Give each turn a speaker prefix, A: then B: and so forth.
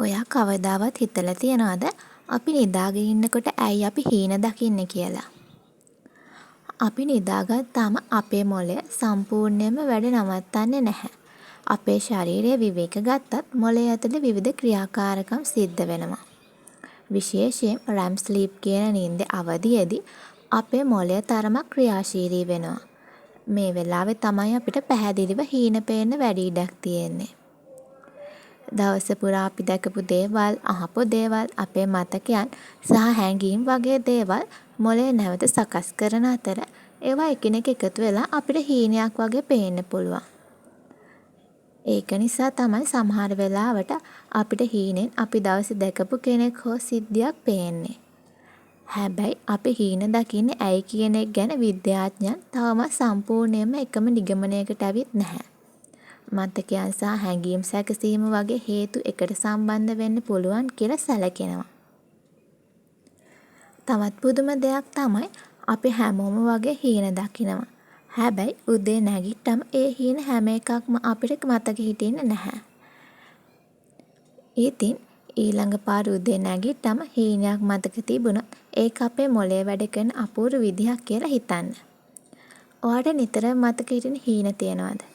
A: ඔයා කවදාවත් හිතලා තියනවද අපි නිදාගෙන ඉන්නකොට ඇයි අපි හීන දකින්නේ කියලා? අපි නිදාගත්තාම අපේ මොළය සම්පූර්ණයෙන්ම වැඩ නවත්තන්නේ නැහැ. අපේ ශරීරය විවේක ගත්තත් මොළය ඇතුලේ විවිධ ක්‍රියාකාරකම් සිද්ධ වෙනවා. විශේෂයෙන් රැම් ස්ලීප් කියන නින්දේ අවදියේදී අපේ මොළය තරමක් ක්‍රියාශීලී වෙනවා. මේ වෙලාවේ තමයි අපිට පැහැදිලිව හීන පේන්න වැඩි ඉඩක් තියෙන්නේ. දවස පුරා අපි දැකපු දේවල්, අහපු දේවල්, අපේ මතකයන් සහ හැඟීම් වගේ දේවල් මොළය නැවත සකස් කරන අතර ඒවා එකිනෙක එකතු වෙලා අපිට හීනයක් වගේ පේන්න පුළුවන්. ඒක නිසා තමයි සමහර වෙලාවට අපිට හීනෙන් අපි දවසේ දැකපු කෙනෙක් හෝ සිද්ධියක් පේන්නේ. හැබැයි අපි හීන දකින්නේ ඇයි කියන එක ගැන විද්‍යාඥයන් තවමත් සම්පූර්ණයෙන්ම එකම නිගමනයකට ඇවිත් නැහැ. මතකයන් සහ හැඟීම් සැකසීම වගේ හේතු එකට සම්බන්ධ වෙන්න පුළුවන් කියලා සැලකෙනවා. තවත් පුදුම දෙයක් තමයි අපි හැමෝම වගේ හීන දකිනවා. හැබැයි උදේ නැගිට්ටම ඒ හීන හැම එකක්ම අපිට මතක හිටින්නේ නැහැ. ඉතින් ඊළඟ පාර උදේ නැගිට්ටම හීනයක් මතක තිබුණොත් ඒක අපේ මොළය වැඩ කරන අපූර්ව විදිහක් කියලා හිතන්න. ඔයාට නිතරම මතක හිටින හීන තියෙනවද?